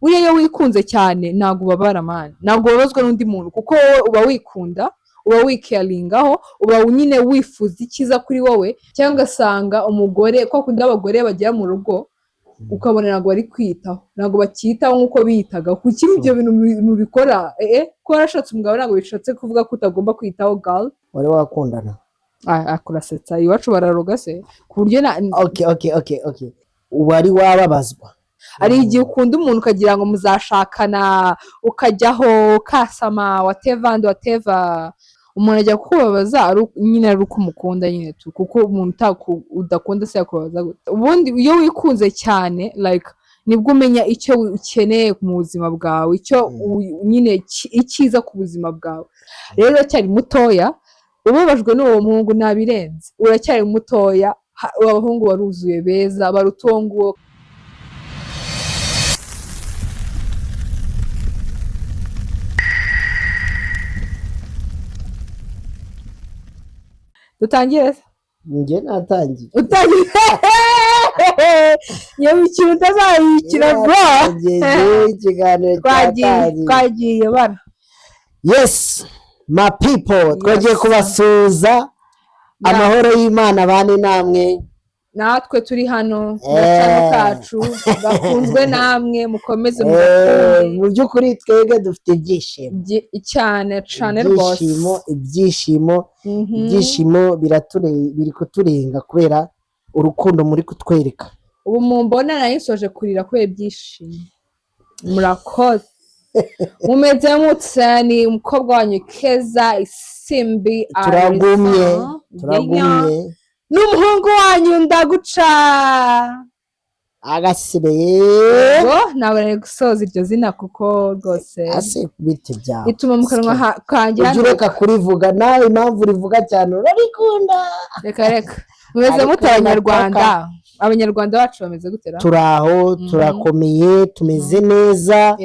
Buriya iyo wikunze cyane ntabwo ubabara, man, ntabwo ubabazwa n'undi muntu, kuko wowe uba wikunda, uba wikeyaringaho, uba nyine wifuza icyiza kuri wowe. Cyangwa ugasanga umugore, kwa kundi abagore bagera mu rugo ukabona ntabwo bari kwiyitaho, ntabwo bacyitaho nk'uko biyitaga. Kuki ibyo bintu mubikora? Ko warashatse umugabo ntabwo bishatse kuvuga ko utagomba kwitaho, girl. Wari wakundana? Ah, kurasetsa, iwacu bararoga se ku buryo na Okay, wari wababazwa? Hari igihe ukunda umuntu ukagira ngo muzashakana, ukajyaho ukasama, whatever and whatever, umuntu ajya kukubabaza ari nyine ari uko umukunda nyine tu, kuko umuntu udakunda se yakubabaza gute? Ubundi iyo wikunze cyane, like, nibwo umenya icyo ukeneye mu buzima bwawe, icyo nyine icyiza ku buzima bwawe. Rero uracyari mutoya, ubabajwe n'uwo muhungu nabirenze, uracyari mutoya, abahungu baruzuye beza baruta uwo nguwo. Dutangire se? Njye natangiye. Utangire iyo mikino utazayikira, bro. Natangiye, ikiganiro Twagiye. cyatangiye. Twagiye bana. Yes, my people, twagiye kubasuhuza. Amahoro y'Imana bane namwe. Natwe turi hano mu gacano kacu gakunzwe namwe, mukomeze mugakunde. Mu by'ukuri twebwe dufite ibyishimo. Cyane cyane rwose. Ibyishimo, ibyishimo, ibyishimo biri kuturenga kubera urukundo muri kutwereka. Ubu mumbona nari nsoje kurira kubera ibyishimo. Murakoze. Mumeze mutse? Ni umukobwa wanyu Keza Isimbi. Turagumye. Alison. Turagumye. N'umuhungu wanyu ndaguca Agasibeye. Ubwo ntabwo nari gusoza iryo zina kuko rwose Ase bite byawe? ituma mu kanwa kanjye Ujye ureka kurivuga nawe, impamvu urivuga cyane urarikunda. Reka reka. Mumeze Ariko mute, Abanyarwanda? Abanyarwanda bacu bameze gute ra? Turaho, turakomeye, tumeze neza.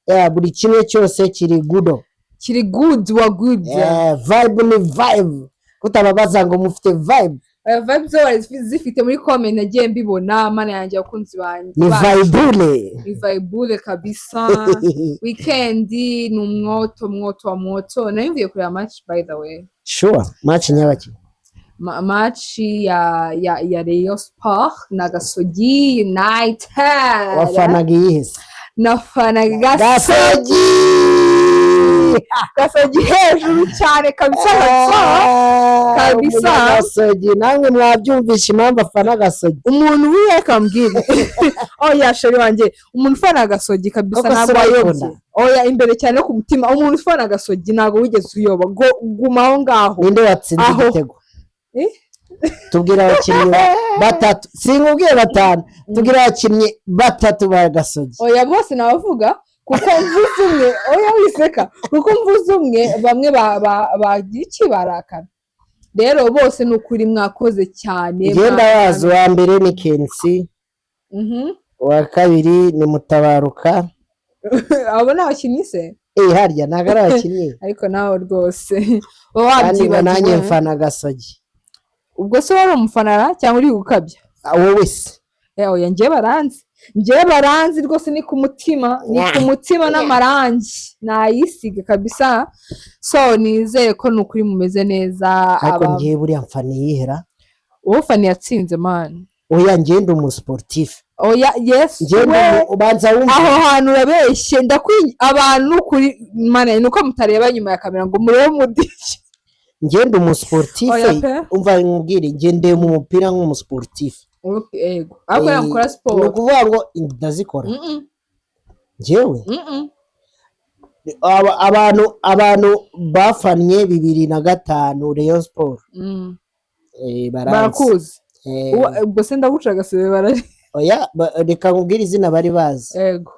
Yeah, buri kimwe cyose kiri good. Kiri good wa good. Yeah, vibe ni vibe, kutababaza ngo mufite vibe. Aya vibe zo bari zifite muri comment, nagiye mbibona, mana yanjye, abakunzi banjye Ni bacu. Vibule. Ni vibule kabisa. Weekend ni umwoto, mwoto wa mwoto. Nari mvuye kureba match, by the way. Sure, match nyabaki? Match ya Rayon Sport na Gasogi United. Wafanaga iyihe se? Nafanaga Gasogi. Gasogi. Gasogi hejuru cyane kabisa, kabisa. Kabisa. Gasogi, namwe mwabyumvisha impamvu afana Gasogi. Umuntu wiwe akambwira, oya chéri wanjye, umuntu ufana Gasogi kabisa Koko ntabwo se urayikunda? wayobye. Oya, imbere cyane no ku mutima, umuntu ufana Gasogi ntabwo wigeze uyoba ngo guma aho ngaho. Ninde watsinze Aho. igitego? Eh? Tubwira abakinnyi batatu, sinkubwiye batanu, tubwira abakinnyi batatu ba Gasogi. Oya, bose nabavuga kuko mvuze umwe, oya wiseka, kuko mvuze umwe bamwe bagira iki, barakara. Rero bose ni ukuri mwakoze cyane. Ngenda wazi, uwa mbere ni Kensi, uwa kabiri ni Mutabaruka. Abo ni abakinnyi se? Eh, harya ntabwo ari abakinnyi? Ariko nawe rwose uba Kandi ngo nanjye wabyibagiwe. mfana Gasogi. Ubwo se wari umufana cyangwa uri gukabya? Ah, wowe se? Oya, njyewe baranzi, njyewe baranzi rwose, ni ku mutima, ni ku mutima n'amarangi nayisiga kabisa. So nizeye ko ni ukuri mumeze neza. Ariko ngewe buriya mfana iyihera? Wowe fani yatsinze, man. Oya, njyewe ndi umusportif. Oya, Yesu Njyewe ndi we. Ubanza wumve. Aho hantu urabeshye, ndakwi abantu kuri mana ni uko mutareba nyuma ya kamera ngo murebe mu dirishya. Njyewe ndi umusportif. Oya pe. Umva nkubwire, njye ndeba umupira nk'umusportif. Yego, ariko yakora Ni siporo. ukuvuga ngo ndazikora. Njyewe abantu bafannye 2005 Rayon Sport baranzi. Barakuzi. Ubwo se ndaguca agasebe barari? Oya, reka nkubwire izina bari bazi. Yego.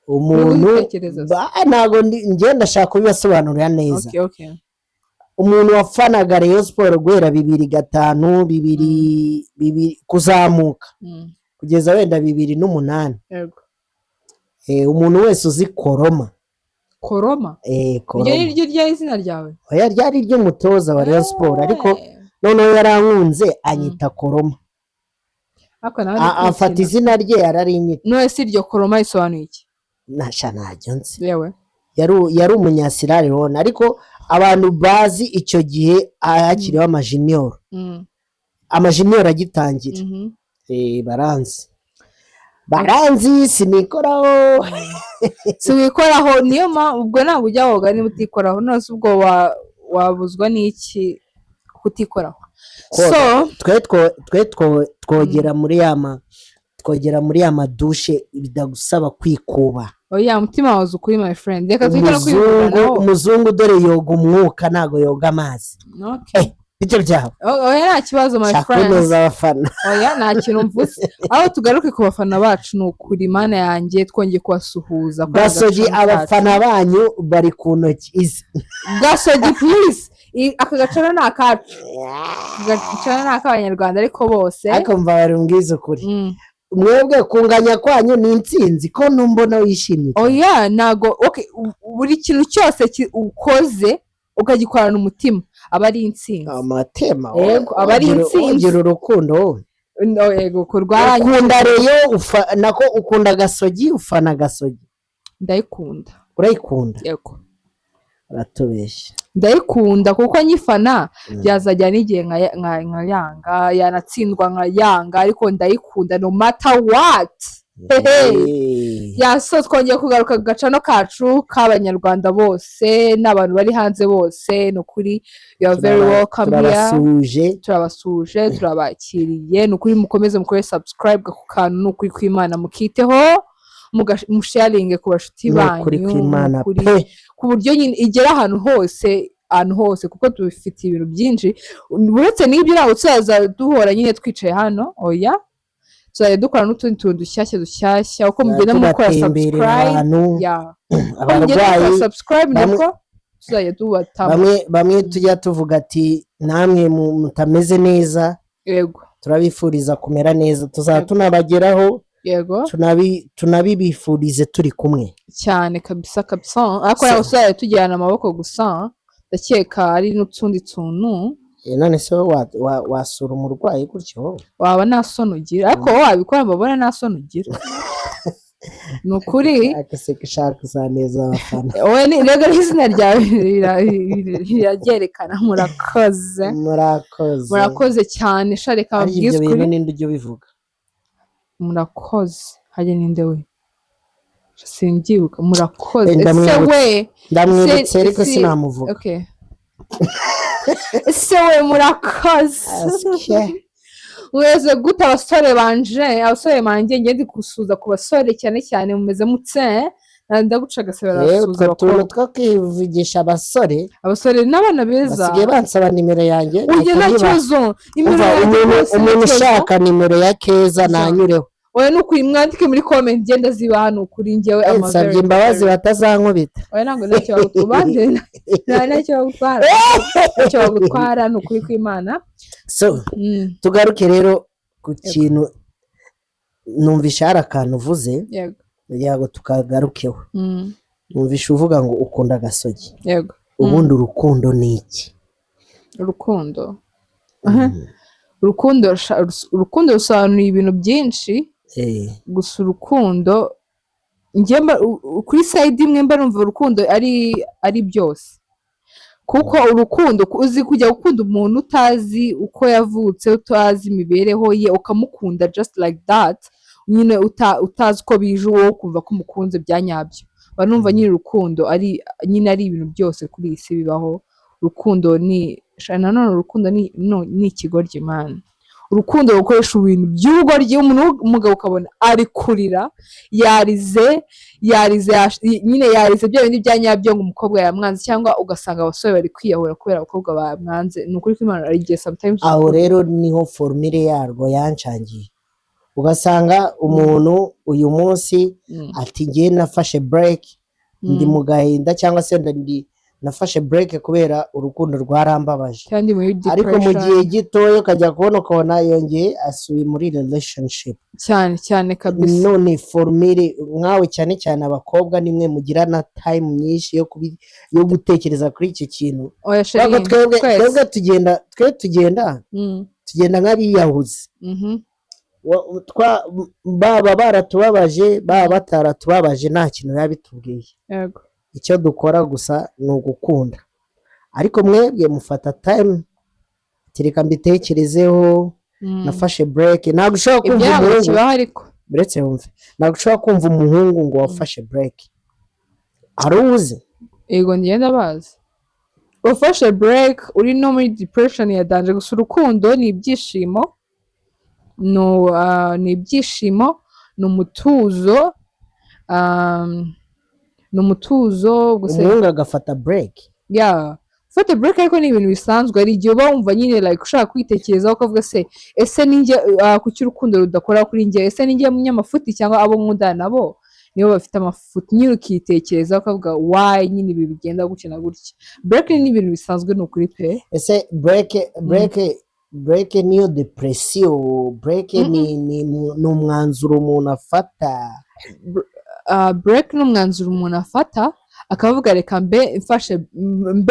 Umuntu Uri gutekereza se? Ntabwo njye ndashaka kubibasobanurira neza. Okay. Umuntu wafanaga Rayon Sport guhera 2005, bibiri bibiri kuzamuka kugeza wenda 2008, umuntu wese uzi Koroma. Koroma? Iryo Koroma. ni ryo ryari izina ryawe? Oya, ryari ry'umutoza wa Rayon Sport, ariko noneho yarankunze anyita Koroma. Ariko nawe Afata ndi kwikina. izina rye ararinyita. None se iryo Koroma risobanuye iki? Nasha, ntajyo nzi. Yewe. Yari umunya-Sierra Leone, ariko abantu bazi icyo gihe hakiriho amajunior, amajunior agitangira. Baranzi, baranzi, sinikoraho. Si wikoraho, niyo mpamvu ubwo ntabwo ujya woga niba utikoraho. None se ubwo wabuzwa n'iki kutikoraho? Koga. So Twe twogera muri ya ma twogera muri ya madushe bidagusaba kwikuba. Oya, mutima wawe ukuri, my friend, reka twite no Umuzungu, kwivuganaho. umuzungu dore yoga umwuka, ntago yoga amazi. Okay. Ibyo byawe. Oya, nta kibazo, my Shaka friend. kuneza abafana. Oya, nta kintu mvuze. Aho tugaruke ku bafana bacu, ni ukuri Mana yanjye, twongeye kubasuhuza kuri aka Gasogi, gacano kacu. abafana banyu bari ku ntoki izi. Gasogi, please. Aka gacano ni akacu, aka gacano ni ak'Abanyarwanda ariko bose. Ariko mva bari mbwiza ukuri, mwebwe kunganya kwanyu ni intsinzi, ko numbona wishimye cyane. Oya, ntago, okay, buri kintu cyose ukoze ukagikorana umutima aba ari intsinzi. Amatema. Yego, aba ari intsinzi. Ugira urukundo wowe. No, yego, kurwanya. Ukunda Rayon, nako ukunda Gasogi, ufana Gasogi. Ndayikunda. Urayikunda? Yego. Uratubeshya. Ndayikunda kuko nyifana byazajya n'igihe nkayanga, yanatsindwa nkayanga, ariko ndayikunda no matter what. Hey. Yeah, so twongeye kugaruka ku gacano kacu k'Abanyarwanda bose n'abantu bari hanze bose. Ni ukuri, you are very welcome here. Turabasuhuje. Turabasuhuje, turabakiriye. Ni ukuri mukomeze mukore subscribe ku kantu, ni ukuri kw'Imana, mukiteho, musharinge ku bashuti Ni banyu. ukuri kw'Imana Ni ukuri, pe. ku buryo nyine igera ahantu hose, ahantu hose, kuko tubifitiye ibintu byinshi. Uretse n'ibyo, ntabwo tuzaza duhora nyine twicaye hano, oya, tuzajya dukora n'utundi tuntu dushyashya dushyashya uko mugenda mukora Tubatemberera subscribe. abantu, Yeah, uko mugenda mukora abarwayi subscribe, niko tuzajya tubatamo. Bamwe bamwe tujya tuvuga ati namwe mutameze neza, turabifuriza kumera neza, tuzaba tunabageraho, tunabibifurize turi kumwe. Cyane kabisa kabisa, ariko ntabwo tuzajya tujyana amaboko gusa, ndakeka ari n'utundi tuntu. None se wowe wasura umurwayi gutyo wowe? Waba nta soni ugira, ariko wowe wabikora mbabona nta soni ugira, ni ukuri. Agaseka ishaka kuzaneza abafana. Wowe ni rego, n'izina ryawe riraryerekana. Murakoze. Murakoze. Murakoze cyane sha, reka Ariko babwize ibyo bintu ukuri. ninde ujya ubivuga? Murakoze hajya ninde we? Simbyibuka. Murakoze. Ese Ndamwibutse. we Ndamwibutse, ariko sinamuvuga. Okay, ese we, murakoze. Asike. Mweze gute abasore banje, abasore banjye? Ngiye ndi gusuhuza ku basore cyane cyane, mumeze mutse? Ndaguca agasebe. Arasuhuza Utwo tuntu abakobwa. Two kwivugisha abasore. Abasore n'abana beza. Basigaye bansaba nimero yanjye, Ujya nkahita nta nyibaha. kibazo, nimero Umva, yanjye umuntu rwose nta umuntu kibazo. ushaka nimero ya Keza nanyureho. Oya, ni ukuri, mwandike muri comment, ngenda ziba hano kuri njyewe. Nsabye imbabazi batazankubita. Oya, ntabwo ntacyo bagutwara, ntacyo bagutwara, ntacyo bagutwara, ni ukuri kw'Imana. So tugaruke rero ku kintu numvisha hari akantu uvuze, kugira ngo tukagarukeho. Numvisha uvuga ngo ukunda Agasogi. Yego. Ubundi urukundo ni iki? Urukundo, urukundo urukundo rusobanuye ibintu byinshi. Gusa urukundo njye kuri side imwe mba numva urukundo ari byose, kuko urukundo uzi kujya gukunda umuntu utazi uko yavutse, utazi imibereho ye, ukamukunda just like that nyine, utazi uko bije, wowe ukumva ko umukunze bya nyabyo. Mba numva nyine urukundo ari nyine ari ibintu byose kuri iyi si bibaho. Urukundo ni nanone urukundo ni, no, ni ikigoryi man. Urukundo rukoresha ibintu by'ubugoryi. Umuntu w'umugabo ukabona ari kurira, yarize, yarize, nyine yarize bya bindi bya nyabyo, ngo umukobwa yamwanze, cyangwa ugasanga abasore bari kwiyahura kubera abakobwa bamwanze. Ni ukuri kw'Imana, hari igihe sometimes. Aho rero niho formule yarwo yanshangiye, ugasanga umuntu uyu munsi ati ngiye nafashe break, ndi mu gahinda, cyangwa se ndi nafashe break kubera urukundo rwarambabaje. Kandi muri Ariko mu depression. gihe gitoya ukajya kubona ukabona yongeye asubiye muri relationship. Cyane cyane kabisa. None formule nkawe, cyane cyane abakobwa nimwe mugira na time nyinshi yo gutekereza kuri icyo kintu. Oya Kubera ko chérie, twebwe twese. Twebwe tugenda, twe tugenda tugenda nk'abiyahuzi. Baba baratubabaje, baba bataratubabaje, nta kintu biba bitubwiye. Icyo dukora gusa ni ugukunda. Ariko mwebwe mufata time, reka mbitekerezeho, nafashe break. Ntabwo ushobora kumva Ibyo ntabwo umuhungu kibaho ariko. Uretse wumve, ntabwo ushobora kumva umuhungu ngo wafashe break. Hari uwuzi? Yego, ngenda bazi ufashe break uri no muri depression ya danger. Gusa urukundo ni ibyishimo, ni ibyishimo, ni umutuzo, ni umutuzo gusa. Umuhungu agafata break? Yeah, gufata break ariko ni ibintu bisanzwe. Hari igihe uba wumva nyine like ushaka kwitekerezaho, ukavuga: "Se ese ninjye, kuki urukundo rudakora kuri njye? Ese ninjye munyamafuti cyangwa abo nkundana nabo nibo bafite amafuti?" Nyine ukitekerezaho ukavuga: "Why nyine ibi bigenda gutya na gutya?" Break ni ibintu bisanzwe, ni ukuri pe. Ese break niyo depression? Break ni umwanzuro umuntu afata? Break ni umwanzuro umuntu afata akavuga: "Reka mbe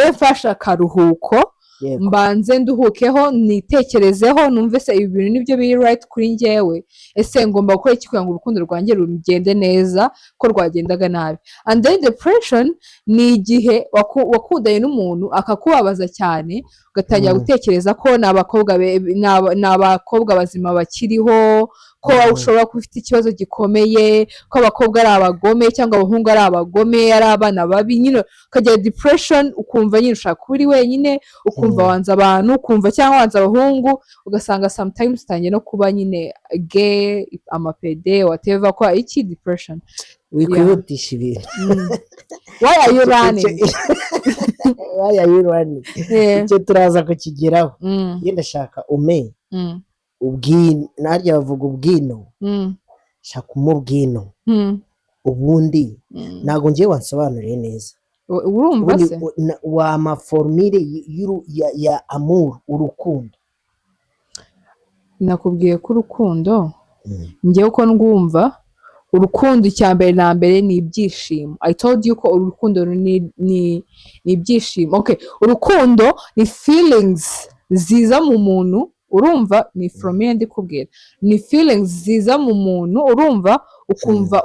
mfashe akaruhuko, mbanze nduhukeho, nitekerezeho, numve se ibi bintu nibyo biri right kuri njyewe? Ese ngomba gukora iki kugira ngo urukundo rwanjye rugende neza ko rwagendaga nabi?" And then depression ni igihe wakundanye n'umuntu akakubabaza cyane, ugatangira gutekereza ko ni abakobwa bazima bakiriho, ko ushobora kuba ufite ikibazo gikomeye, ko abakobwa ari abagome cyangwa abahungu ari abagome, ari abana babi. Nyine ukagira depression, ukumva nyine ushaka kuba uri wenyine, ukumva wanze abantu, ukumva cyangwa wanze abahungu, ugasanga sometimes utangiye no kuba nyine gay, amapede, whatever. Ko iki depression. Wikwihutisha ibintu. Why are you running? Why are you running? Yeah. Icyo turaza kukigeraho. Iyo ndashaka ume ubwino, naryo bavuga ubwino. Shaka umubwino. Ubundi ntabwo ngiye wansobanuriye neza. Urumva Ubundi se wama formule ya amour, urukundo? Nakubwiye ko urukundo, njyewe uko ndwumva, urukundo icya mbere na mbere ni ibyishimo. I told you ko urukundo ni ibyishimo. Okay, urukundo ni feelings ziza mu muntu, urumva? Ni formule ndi kubwira, ni feelings ziza mu muntu, urumva? Ukumva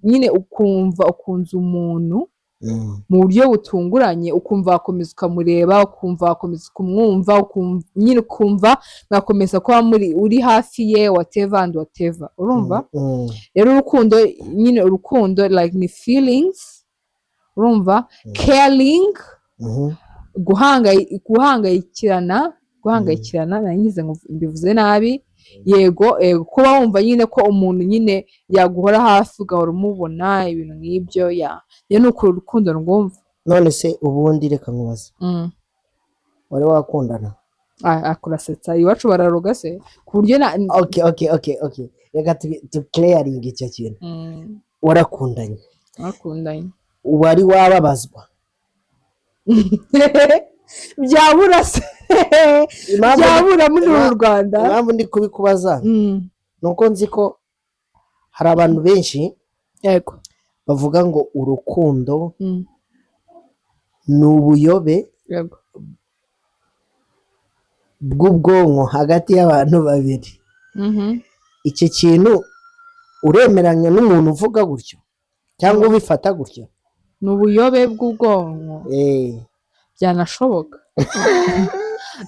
nyine ukumva ukunze umuntu mu buryo butunguranye, ukumva wakomeza ukamureba, ukumva wakomeza kumwumva, ukumva nyine ukumva mwakomeza kuba muri uri hafi ye, whatever and whatever, urumva? Rero urukundo nyine, urukundo like ni feelings, urumva? Caring, guhangayikirana, nari ngo mbivuze nabi. Yego, kuba wumva nyine ko umuntu nyine yaguhora hafi, ugahora umubona, ibintu nk'ibyo. Ya, rero ni uko urukundo rwumva. None se ubundi reka nkubaze, wari wakundana? Ah, kurasetsa, iwacu bararoga se ku buryo na Okay, reka tu clearing icyo kintu. Warakundanye? Bakundanye. Wari wababazwa? Byabura se? Byabura muri uru Rwanda? Impamvu ndi kubikubaza ni uko nzi ko hari abantu benshi bavuga ngo urukundo ni ubuyobe bw'ubwonko hagati y'abantu babiri. Iki kintu uremeranya n'umuntu uvuga gutyo cyangwa ubifata gutyo? Ni ubuyobe bw'ubwonko? Eh. Byanashoboka.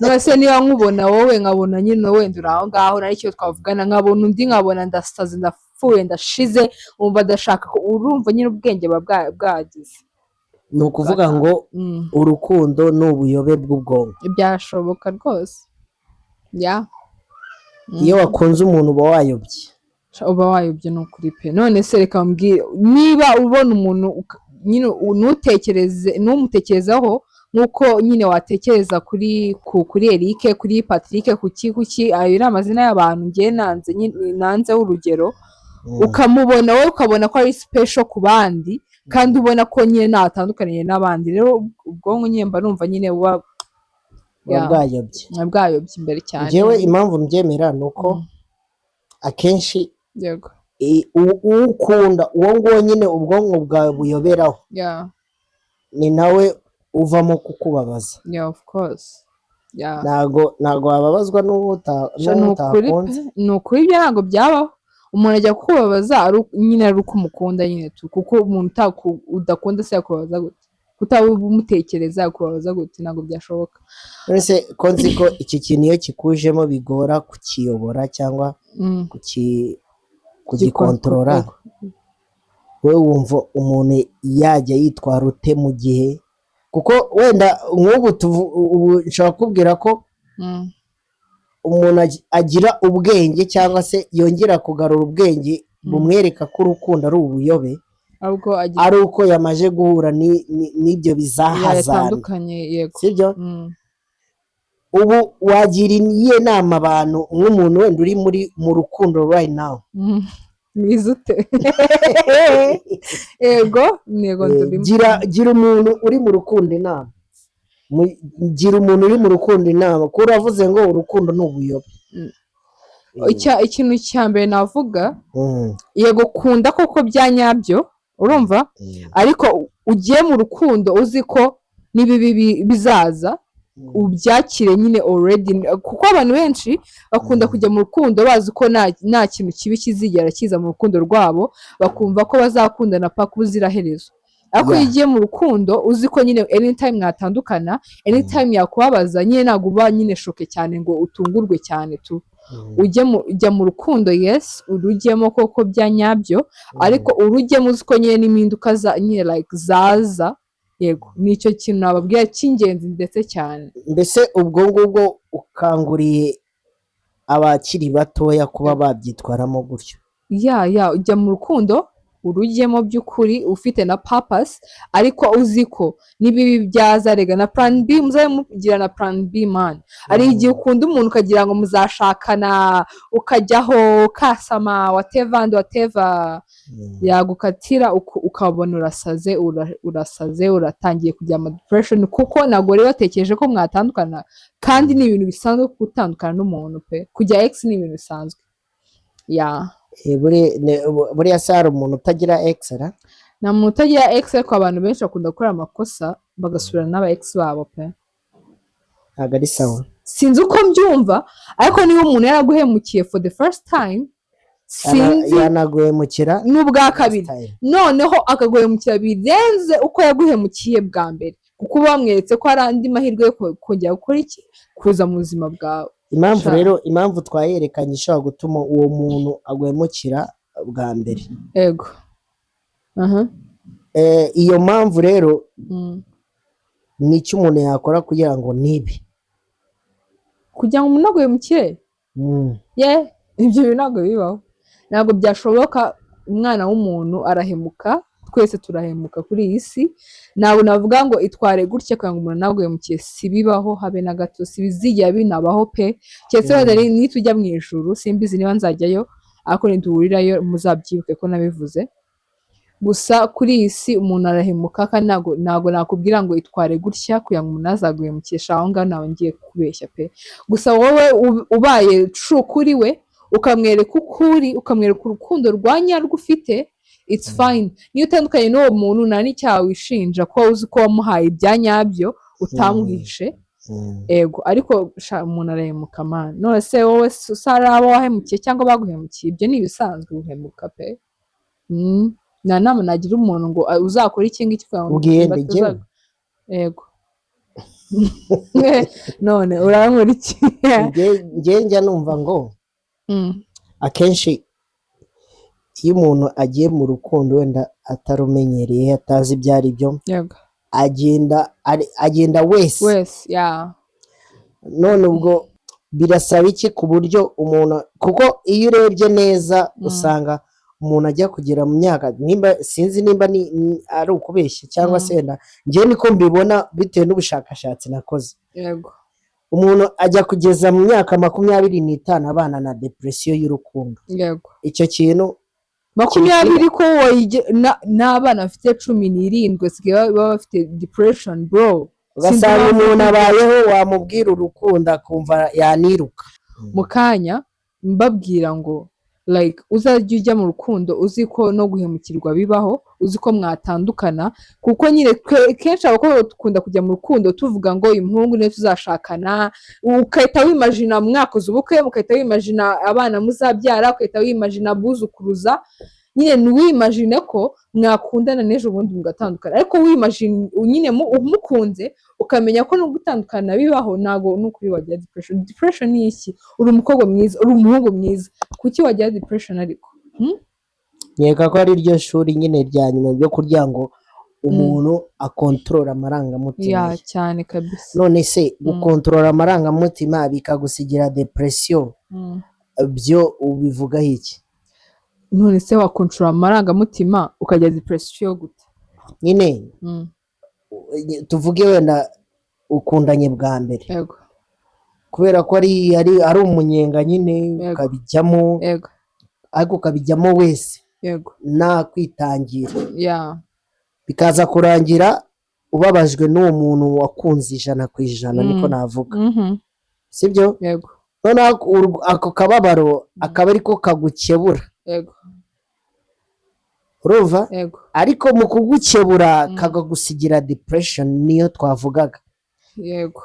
None se niba nkubona wowe, nkabona nyine wenda uri aho ngaho, nari icyo twavugana, nkabona undi, nkabona ndasaze, ndapfuye, ndashize, wumva ndashaka urumva nyine ubwenge buba bwagize. Ni ukuvuga ngo urukundo ni ubuyobe bw'ubwonko? Byashoboka rwose, ya. Iyo wakunze umuntu uba wayobye? Uba wayobye, ni ukuri pe. None se reka mbwire, niba ubona umuntu nyine ntutekereze, ntumutekerezeho nk'uko nyine watekereza kuri Eric, kuri Patrick, kuki ayo ni amazina y'abantu ngiye nanze nyine, nanzeho urugero, ukamubona wowe ukabona ko ari special ku bandi, kandi ubona ko nyine ntatandukaniye n'abandi, rero ubwonko nyine mba numva nyine buba Buba bwayobye. Buba bwayobye imbere cyane. Njyewe impamvu mbyemera ni uko akenshi ukunda uwo nguwo nyine ubwonko bwawe buyoberaho, ni nawe uvamo kukubabaza. Yeah, of course. Yeah. Ntago wababazwa Sha, n'uwo ni ukuri pe, utakunze. Ni ukuri, ibyo ntabwo byabaho. Umuntu ajya kukubabaza ari nyine ari uko umukunda nyine tu, kuko umuntu udakunda se yakubabaza gute? Kutaba umutekereza yakubabaza gute? Ntabwo byashoboka. None se ko nzi ko iki kintu iyo kikujemo bigora kukiyobora cyangwa kugikontorora, wowe wumva umuntu yajya yitwara ute mu gihe, kuko wenda nk'ubu ubu nshobora kukubwira ko umuntu agira ubwenge cyangwa se yongera kugarura ubwenge bumwereka ko urukundo ari ubuyobe, ahubwo agira ari uko yamaze guhura n'ibyo bizahazana. Yatandukanye, yego. Sibyo? Mm. Ubu wagira iyihe nama abantu, nk'umuntu wenda uri mu rukundo right now? Mwiza ute? Yego, ndurimo. Gira umuntu uri mu rukundo inama. Gira umuntu uri mu rukundo inama, kuko uravuze ngo urukundo ni ubuyobe. Ikintu cya mbere navuga, yego, kunda koko bya nyabyo, urumva? Ariko ugiye mu rukundo uzi ko n'ibibi bizaza, ubyakire nyine already, kuko abantu benshi bakunda kujya mu rukundo bazi ko nta kintu kibi kizigera kiza mu rukundo rwabo, bakumva ko bazakundana paka ubuziraherezo. Ariko iyo ugiye mu rukundo uzi ko nyine anytime mwatandukana, anytime yakubabaza nyine, ntabwo uba nyine shocked cyane ngo utungurwe cyane tu. Ujya mu rukundo, yes, urujyemo koko bya nyabyo, ariko urujyemo uzi ko nyine n'impinduka za nyine like zaza. Yego, nicyo kintu nababwira cy'ingenzi ndetse cyane. Mbese ubwo ngubwo ukanguriye abakiri batoya kuba babyitwaramo gutyo? Yeah, ujya mu rukundo urujyemo by'ukuri ufite na purpose, ariko uzi ko n'ibibi byaza. Rega na plan B, muzabe mugira na plan B, man. Hari igihe ukunda umuntu ukagira ngo muzashakana, ukajyaho ukasama, whatever and whatever, yagukatira ukabona urasaze, urasaze, uratangiye kujya ama depression, kuko ntabwo wari watekereje ko mwatandukana. Kandi ni ibintu bisanzwe gutandukana n'umuntu pe, kujya ex ni ibintu bisanzwe, yeah. Buriya se hari umuntu utagira ex ra? Nta muntu utagira ex, ariko abantu benshi bakunda gukora amakosa bagasubirana n'aba ex babo pe. Ntabwo ari sawa. Sinzi uko mbyumva, ariko niba umuntu yaraguhemukiye for the first time, sinzi Yanaguhemukira n'ubwa kabiri, time. noneho akaguhemukira birenze uko yaguhemukiye bwa mbere, kuko uba wamweretse ko hari andi mahirwe yo kongera gukora iki, kuza mu buzima bwawe. Impamvu Sha. rero, impamvu twayerekanye ishobora gutuma uwo muntu aguhemukira bwa mbere, Yego, aha. Iyo mpamvu rero ni icyo umuntu yakora kugira ngo nibe Kugira ngo umuntu aguhemukire? Ye, ibyo bintu ntabwo bibaho, ntabwo byashoboka. Umwana w'umuntu arahemuka, twese turahemuka kuri iyi si. Ntabwo navuga ngo itware gutya kugira ngo umuntu ntaguhemukiye, si bibaho habe na gato, si bizigera binabaho pe, keretse wenda nitujya mu ijuru. Simbizi niba nzajyayo, ariko niduhurirayo muzabyibuke ko nabivuze. Gusa kuri iyi si umuntu arahemuka, kandi ntabwo nakubwira ngo itware gutya kugira ngo umuntu ntazaguhemukisha. Aho ngaho ntawe ngiye kubeshya pe. Gusa wowe ubaye true kuri we, ukamwereka ukuri, ukamwereka urukundo rwa nyarwo ufite, it's fine. Niyo utandukanye n'uwo muntu, nta n'icyaha wishinja, ko uzi ko wamuhaye ibya nyabyo, utamuhishe. Ego, ariko sha, umuntu arahemuka, man. None se wowe hari abo wahemukiye cyangwa baguhemukiye? Ibyo ni ibisanzwe guhemuka pe. Nta nama nagira umuntu ngo uzakore iki ngiki kugira ngo Ubwiye nde? Njyewe? Yego, none urankora iki? Njye njya numva ngo akenshi iyo umuntu agiye mu rukundo wenda atarumenyereye, atazi ibyo ari byo, agenda wese. Wese, yeah. None ubwo birasaba iki ku buryo umuntu, kuko iyo urebye neza usanga umuntu ajya kugera mu myaka, nimba sinzi nimba ari ukubeshya cyangwa se wenda njyewe niko mbibona bitewe n'ubushakashatsi nakoze, umuntu ajya kugeza mu myaka 25 abana na depression y'urukundo. Icyo kintu 20 ko n'abana bafite 17 basigaye baba bafite depression, bro. Sinzi Ugasanga impamvu. umuntu abayeho, wamubwira urukundo akumva yaniruka. Mu kanya mbabwira ngo like uzajya ujya mu rukundo uzi ko no guhemukirwa bibaho. uzi ko mwatandukana, kuko nyine kenshi abakobwa dukunda kujya mu rukundo tuvuga ngo uyu muhungu niwe tuzashakana, ugahita wimagina mwakoze ubukwe, mugahita wimagina abana muzabyara, ugahita wimagina abuzukuruza. Nyine ntiwimagine ko mwakundana n'ejo bundi mugatandukana, ariko wimagine nyine umukunze, ukamenya ko no gutandukana bibaho. Ntabwo n'ukuri wagira depression. Depression ni iki? Uri umukobwa mwiza, uri umuhungu mwiza, kuki wagira depression ariko? Nkeka ko ari ryo shuri nyine rya nyuma ryo kugira ngo umuntu akontorora amarangamutima ya ye. Cyane kabisa. None se gukontorora amarangamutima bikagusigira depression, byo ubivugaho iki? None se wakontorora amarangamutima ukagira depression gute? Nyine tuvuge wenda ukundanye bwa mbere, kubera ko ari umunyenga nyine, ukabijyamo, ariko ukabijyamo wese nta kwitangira, bikaza kurangira ubabajwe n'uwo muntu wakunze 100%, niko navuga, sibyo? Yego. Noneho ako kababaro akaba ariko kagukebura. Urumva? Yego. Ariko mu kugukebura kakagusigira depression, niyo twavugaga. Yego.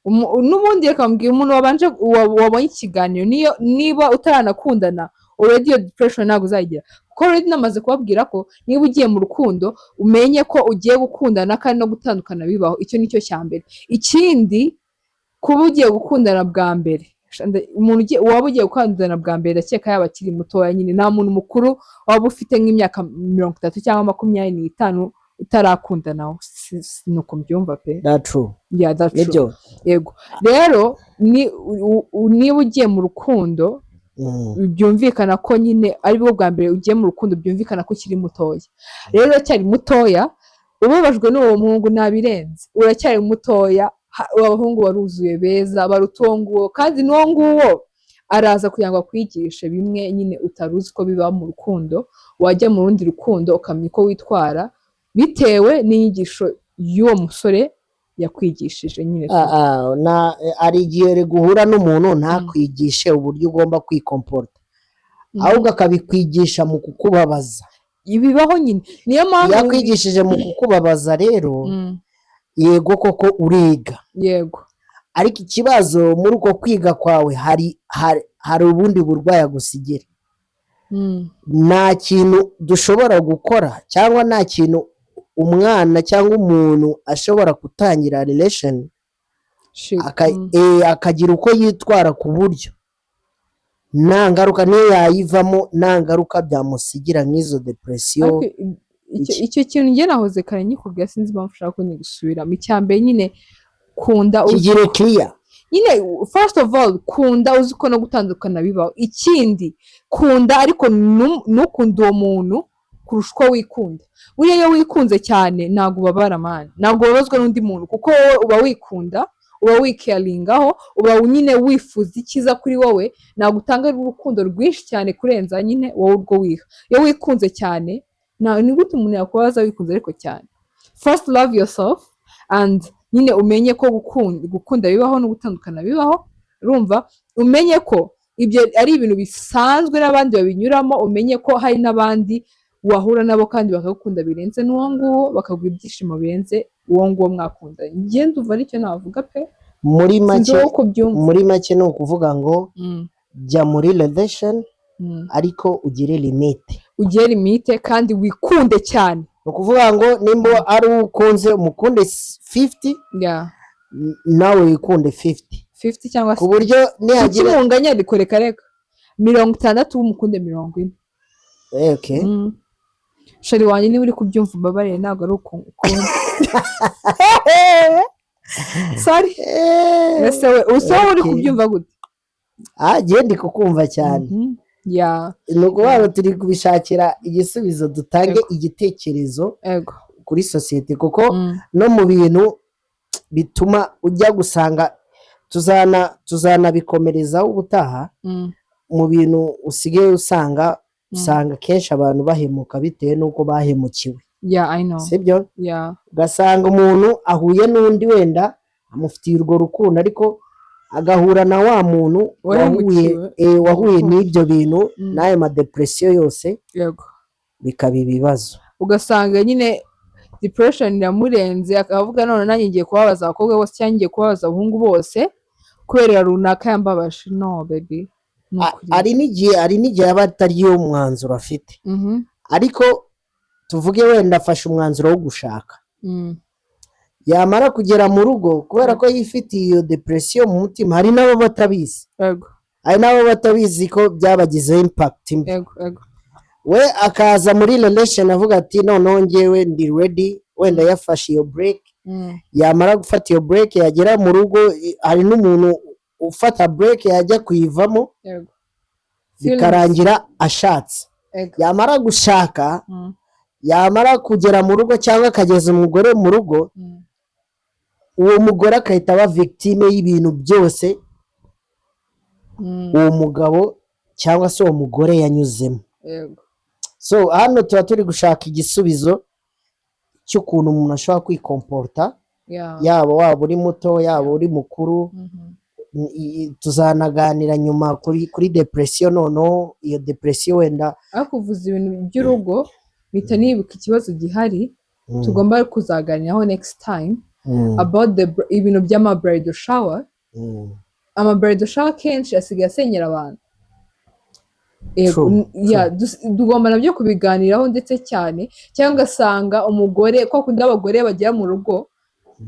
N'ubundi reka mbwira umuntu wabanje wabonye ikiganiro, niyo niba utaranakundana already, iyo depression ntabwo uzayigira, kuko already namaze kubabwira ko niba ugiye mu rukundo umenye ko ugiye gukundana kandi no gutandukana bibaho. Icyo nicyo cya mbere. Ikindi, kuba ugiye gukundana bwa mbere, umuntu waba ugiye gukundana bwa mbere, ndakeka yaba akiri mutoya nyine. Nta muntu mukuru waba ufite nk'imyaka 30 cyangwa 25 utarakundana. Ni uko mbyumva pe. That's true. Yeah, that's true. Nibyo. Yego, rero niba ugiye mu rukundo, byumvikana ko nyine ari bwo bwa mbere ugiye mu rukundo, byumvikana ko ukiri mutoya. Rero uracyari mutoya, ubabajwe n'uwo muhungu ntabirenze, uracyari mutoya. Abahungu baruzuye beza baruta uwo nguwo, kandi n'uwo nguwo araza kugira ngo akwigishe bimwe nyine utari uzi ko biba mu rukundo. Wajya mu rundi rukundo ukamenya uko witwara bitewe n'inyigisho y'uwo musore yakwigishije nyine. Ah, ah, na hari igihe guhura n'umuntu ntakwigishe uburyo ugomba kwikomporta, ahubwo akabikwigisha mu kukubabaza. Bibaho nyine, niyo mpamvu. Iyo akwigishije mu kukubabaza rero, yego koko uriga, ariko ikibazo, muri uko kwiga kwawe hari ubundi burwayi agusigira. Nta kintu dushobora gukora cyangwa nta kintu umwana cyangwa umuntu ashobora gutangira relation Shit. Akagira uko yitwara ku buryo nta ngaruka, niyo yayivamo nta ngaruka byamusigira nk'izo depression. Ariko icyo kintu njye nahoze kare nyikubwira, sinzi impamvu ushaka ko nyigusubiramo. Icya mbere nyine, kunda uzi Kigire clear. Nyine first of all, kunda uzi ko no gutandukana bibaho. Ikindi, kunda ariko ntukunde uwo muntu kurusha uko wikunda. Buriya iyo wikunze cyane ntabwo ubabara man, ntabwo ubabazwa n'undi muntu, kuko wowe uba wikunda, uba wikeyaringaho, uba nyine wifuza icyiza kuri wowe. Ntabwo utanga urukundo rwinshi cyane kurenza nyine wowe urwo wiha. Iyo wikunze cyane, ni gute umuntu yakubabaza wikunze ariko cyane? First love yourself and nyine umenye ko gukunda bibaho no gutandukana bibaho. Urumva, umenye ko ibyo ari ibintu bisanzwe n'abandi babinyuramo, umenye ko hari n'abandi wahura nabo kandi bakagukunda birenze n'uwo nguwo, bakaguha ibyishimo birenze uwo nguwo mwakundanye. Njye ndumva aricyo navuga pe. Muri Sinzi make, wowe uko ubyumva. muri make ni ukuvuga ngo jya muri relation ariko ugire limite. Ugire limite kandi wikunde cyane. Ni ukuvuga ngo nimba ari uwo ukunze, umukunde 50, nawe wikunde 50. 50 cyangwa ku buryo nihagira Kuki ariko reka reka, 60 w'umukunde 40. Okay. Chéri wanjye, niba uri kubyumva umbabarire, ntabwo ari uku ukunda, sorry. Ese we usa wowe uri kubyumva gute? Ah, njye ndi kukumva cyane. Ni ukuvuga ngo turi kubishakira igisubizo, dutange igitekerezo kuri sosiyete, kuko no mu bintu bituma ujya gusanga tuzanabikomerezaho ubutaha, mu bintu usigaye usanga, usanga kenshi abantu bahemuka bitewe n'uko bahemukiwe. Yeah, I know. Sibyo? Yeah. Ugasanga umuntu ahuye n'undi, wenda amufitiye urwo rukundo, ariko agahura na wa muntu wahuye Wahemukiwe. Wahuye n'ibyo bintu n'ayo madepression yose, bikaba ibibazo. Ugasanga nyine depression iramurenze, akavuga: "None nanjye ngiye kubabaza abakobwa bose cyangwa ngiye kubabaza abahungu bose kubera runaka yambabaje." No, baby, ni ukuri. Hari n'igihe aba atari yo mwanzuro afite, ariko tuvuge wenda afashe umwanzuro wo gushaka, yamara kugera mu rugo, kubera ko yifitiye iyo depression mu mutima, hari n'abo batabizi, hari n'abo batabizi ko byabagizeho impact mbi. yego yego We akaza muri relation avuga ati: "Noneho ngewe ndi ready." Wenda yafashe iyo break, yamara gufata iyo break, yagera mu rugo, hari n'umuntu ufata break, yajya kuyivamo bikarangira ashatse. Yamara gushaka, yamara kugera mu rugo cyangwa akageza umugore mu rugo, uwo mugore agahita aba victime y'ibintu byose uwo mugabo cyangwa se uwo mugore yanyuzemo. So hano tuba turi gushaka igisubizo cy'ukuntu umuntu ashobora kwikomporta, yaba waba uri muto, yaba uri mukuru. Tuzanaganira nyuma kuri depression. Noneho iyo depression wenda Ariko uvuze ibintu by'urugo, mpita nibuka ikibazo gihari tugomba kuzaganiraho next time, about ibintu by'ama bridal shower. Ama bridal shower kenshi asigaye asenyera abantu. Yego, True, yeah, tugomba nabyo kubiganiraho ndetse cyane. Cyangwa ugasanga umugore, kwa kundi abagore bagera mu rugo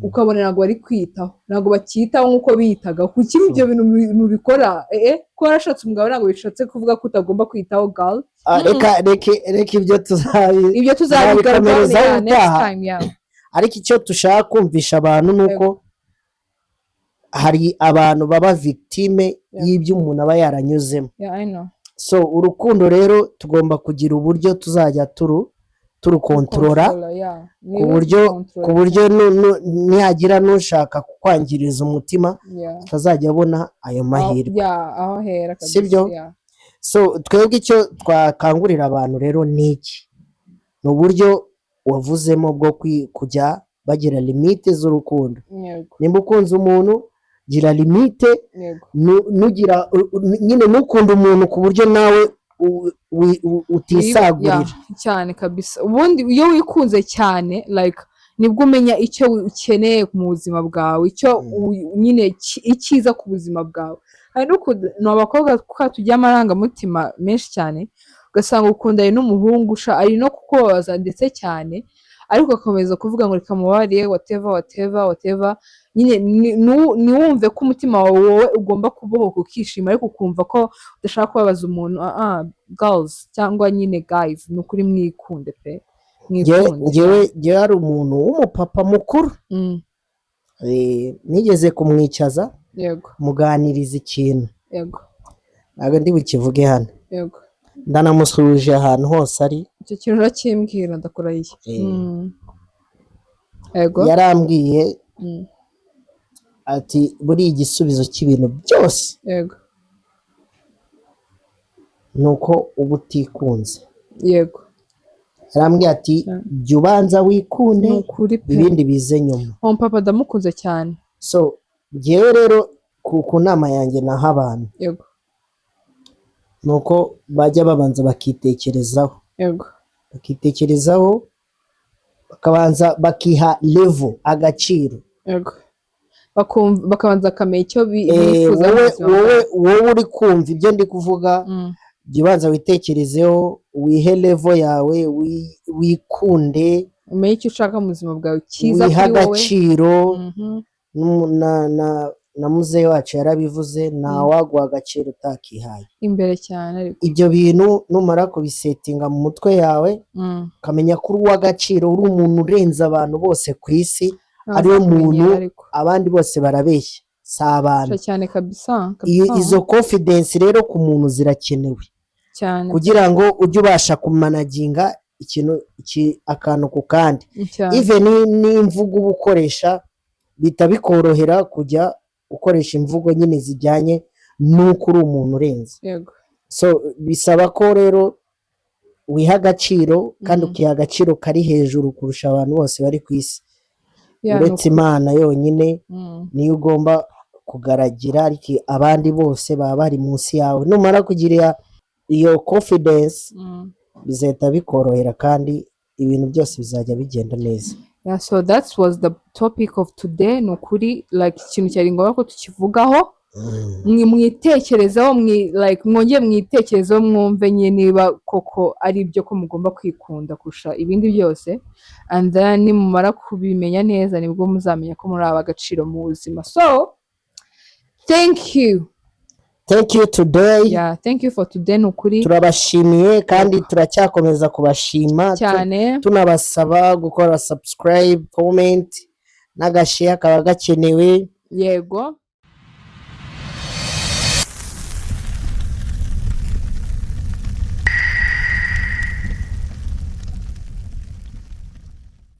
ukabona ntabwo bari kwitaho, ntabwo bacyitaho nk'uko biyitaga. Kuki ibyo bintu mubikora? Ko warashatse umugabo ntabwo bishatse kuvuga ko utagomba kwitaho, girl. Ah, reka ibyo tuzabi Ibyo tuzabigarukaho tuzabikomerezaho yeah, next ubutaha. time, yeah. Ariko icyo dushaka kumvisha abantu ni uko hari abantu baba victime y'ibyo umuntu aba yaranyuzemo. Yeah, I know. So urukundo rero tugomba kugira uburyo tuzajya turukontorora Controller, yeah. ku Niwe buryo control. ku buryo nihagira n'ushaka kukwangiriza umutima, atazajya abona ayo mahirwe. Yeah, aho ahera kabisa. Sibyo? Yeah. So twebwe icyo twakangurira abantu rero ni iki? Ni uburyo wavuzemo bwo kujya bagira limite z'urukundo. Nimba ukunze umuntu, gira limite. Nugira nyine ntukunde umuntu ku buryo nawe utisagurira. Yeah, cyane kabisa. Ubundi iyo wikunze cyane, like, nibwo umenya icyo ukeneye mu buzima bwawe, icyo nyine icyiza ku buzima bwawe. Hari n'ukuntu abakobwa kwa tugira amarangamutima menshi cyane, ugasanga ukundanye n'umuhungu sha ari no kukubabaza ndetse cyane, ariko ugakomeza kuvuga ngo reka mubabariye, whatever, whatever, whatever. Nyine ntiwumve ko umutima wawe wowe ugomba kubohoka ukishima, ariko ukumva ko udashaka kubabaza umuntu. Ah ah, girls cyangwa nyine guys, ni ukuri mwikunde pe, mwikunde. Njyewe hari umuntu w'umupapa mukuru, nigeze kumwicaza, muganiriza ikintu, ntabwo ndi bukivuge hano. Ndanamusuhuje ahantu hose ari. Icyo kintu urakimbwira, ndakurahiye. Yego. Yarambwiye ati: "Buriya igisubizo cy'ibintu byose ni uko uba utikunze." Yarambwiye ati: "Jya ubanza wikunde, Ni ukuri pe. ibindi bize nyuma." Uwo papa ndamukunze cyane. So njyewe rero ku nama yanjye naha abantu ni uko bajya babanza bakitekerezaho, bakitekerezaho, bakabanza bakiha level, agaciro. Yego, bakabanza bakamenya icyo bifuza mu Wowe buzima wowe bwabo. Wowe uri kumva ibyo ndi kuvuga, jya ubanza witekerezeho, wihe level yawe, wikunde, umenye icyo ushaka mu buzima bwawe cyiza wihe kuri wowe. agaciro. Na muzehe wacu yarabivuze: nta waguha agaciro utakihaye. Imbere cyane ariko. Ibyo bintu numara kubisetinga mu mutwe yawe, ukamenya ko uri uw'agaciro, uri umuntu urenze abantu bose ku isi, ariwe Ntazakumenyera muntu, ariko. abandi bose barabeshya, si abantu. Sha cyane kabisa. Iyo Kabisa. izo confidence rero ku muntu zirakenewe kugira ngo ujye ubasha kumanaginga ikintu iki, akantu ku kandi, even n'imvugo uba ukoresha bihita bikorohera kujya ukoresha imvugo nyine zijyanye n'uko uri umuntu urenze. So bisaba ko rero wiha agaciro kandi ukiha agaciro kari hejuru kurusha abantu bose bari ku isi, Yeah, ni uretse ukuri. Imana yonyine niyo ugomba kugaragira, ariko abandi bose baba bari munsi yawe. Numara kugira iyo confidence, bizahita bikorohera kandi Ibintu byose bizajya bigenda neza. Yeah, so that was the topic of today. Ni ukuri, like, ikintu cyari ngombwa ko tukivugaho. Mwitekerezeho, like, mwongere mwitekerezeho, mwumve nyine niba koko ari ibyo, ko mugomba kwikunda kurusha ibindi byose. And then nimumara kubimenya neza, nibwo muzamenya ko muri ab'agaciro mu buzima. So thank you. Thank you today. Yeah, thank you for today, ni ukuri. Turabashimiye kandi turacyakomeza kubashima Cyane. tunabasaba gukora subscribe, comment n'agashare kaba gakenewe. Yego.